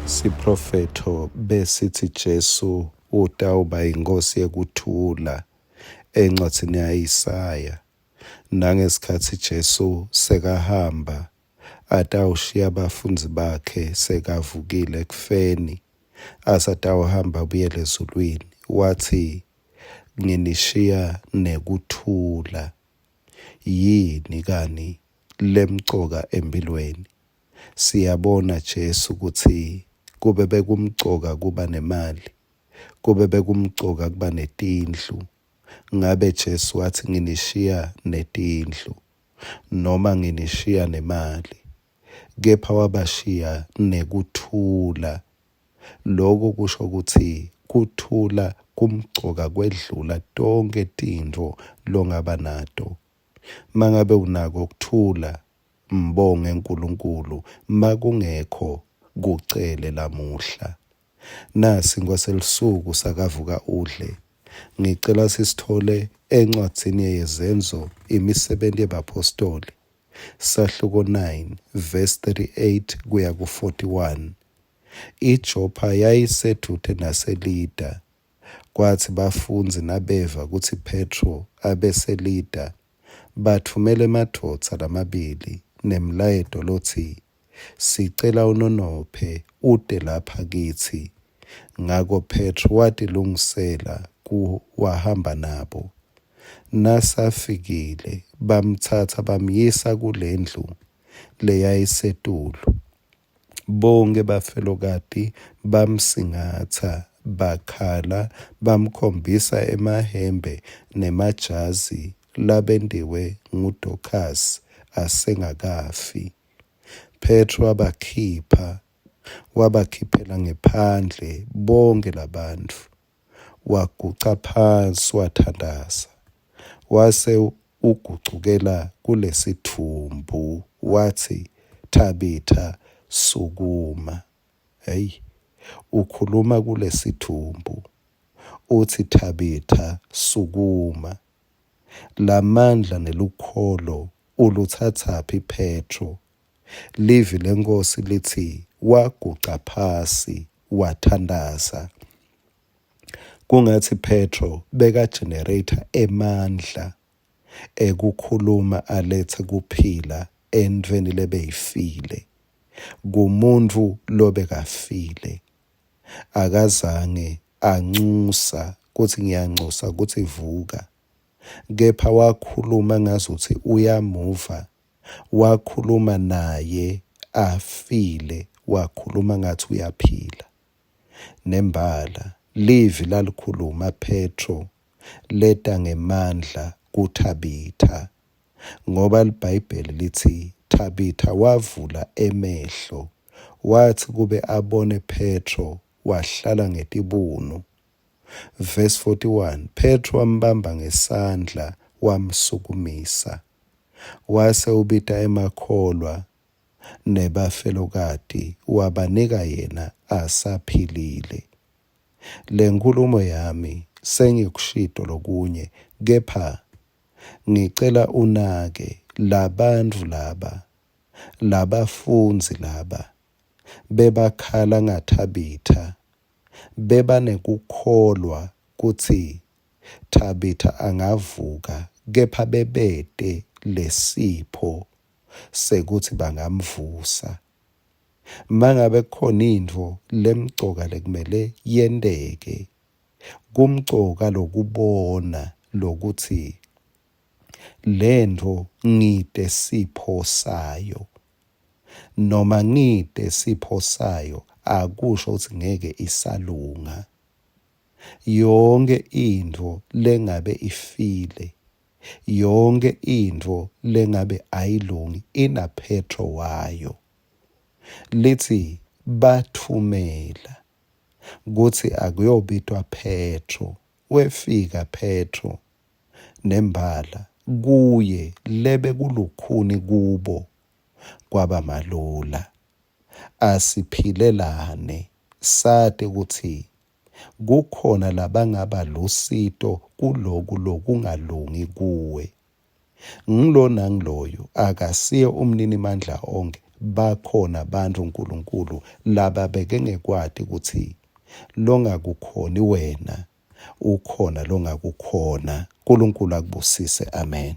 Siprofetho besitsi Jesu utawuba yiNkhosi yekuthula encwadzini ya-Isaya. Nangesikhatsi Jesu sekahamba atawushiya bafundzi bakhe sekavukile ekufeni, asatawuhamba abuyele ezulwini, watsi, Nginishiya nekuthula. Yini kani lemcoka emphilweni? Siyabona Jesu kutsi kube bekumcoka kuba nemali, kube bekumcoka kuba netindlu, ngabe Jesu watsi nginishiya netindlu noma nginishiya nemali. Kepha wabashiya nekuthula. Loko kusho kutsi kuthula kumcoka kwedlula tonkhe tintfo longaba nato. Mangabe unako kuthula, mbonge Nkulunkulu, makungekho kucele lamuhla. Nasi nkwaselisuku sakavuka udle. Ngicela sisithole encwadzini yeZenzo imisebenti yebaphostoli sahluko 9 verse 38 kuya ku-41. IJopha yayisedvute naseLida. Kwatsi bafundzi nabeva kutsi Phetro abeseLida, batfumela emadvodza lamabili nemlayeto lotsi, Sicela unonophe ute lapha kitsi. Ngako Phetro watilungisela wahamba nabo. Nasafikile, bamtsatsa bamyisa kulendlu leyayisetulu. Bonkhe bafelokati bamsingatsa, bakhala, bamkhombisa emahembe nemajazi labentiwe nguDokhasi asengakafi. Phetro wabakhipha, wabakhiphela ngephandle bonkhe labantfu, waguca phansi wathandaza, wase ugucukela kulesidvumbu watsi, Thabitha, sukuma. Hey, ukhuluma kulesidvumbu utsi Thabitha, sukuma. Lamandla nelukholo ulutsatsaphi Phetro? Livi leNkhosi litsi waguca phasi wathandaza. Kungatsi Phetro beka-generate emandla ekukhuluma aletse kuphila entfweni lebeyifile, kumuntfu lobekafile. Akazange ancusa kutsi ngiyancusa kutsi vuka, kepha wakhuluma ngazutsi uyamuva wakhuluma naye afile, wakhuluma ngatsi uyaphila. Nembala, livi lalikhuluma Phetro leta ngemandla kuThabitha, ngoba liBhayibheli litsi Thabitha wavula emehlo, watsi kube abone Phetro wahlala ngetibunu. Verse 41, Phetro wambamba ngesandla wamsukumisa, wase ubita emakholwa nebafelokati wabanika yena asaphilile. Lenkhulumo yami sengikushito lokunye kepha ngicela unake labantfu laba, labafundzi laba bebakhala ngaThabitha, bebanekukholwa kutsi Thabitha angavuka kepha bebete lesipho sekutsi bangamvusa. Mangabe kukhona intfo lemcoka lekumele yenteke, kumcoka lokubona lokutsi lentfo ngite sipho sayo noma ngite sipho sayo akusho kutsi ngeke isalunga. Yonkhe intfo lengabe ifile, yonkhe intfo lengabe ayilungi inaPhetro wayo. Litsi bathumela kutsi akuyobitwa Phetro. Wefika Phetro nembala kuye lebekulukhuni kubo kwaba malula. Asiphilelane sati kutsi kukhona labangaba lusito kuloku lokungalungi kuwe. Ngilo nangiloyo akasiye umninimandla onkhe. Bakhona bantfu Nkulunkulu lababeke ngekwati kutsi longakukhoni wena ukhona longakukhona. Nkulunkulu akubusise. Amen.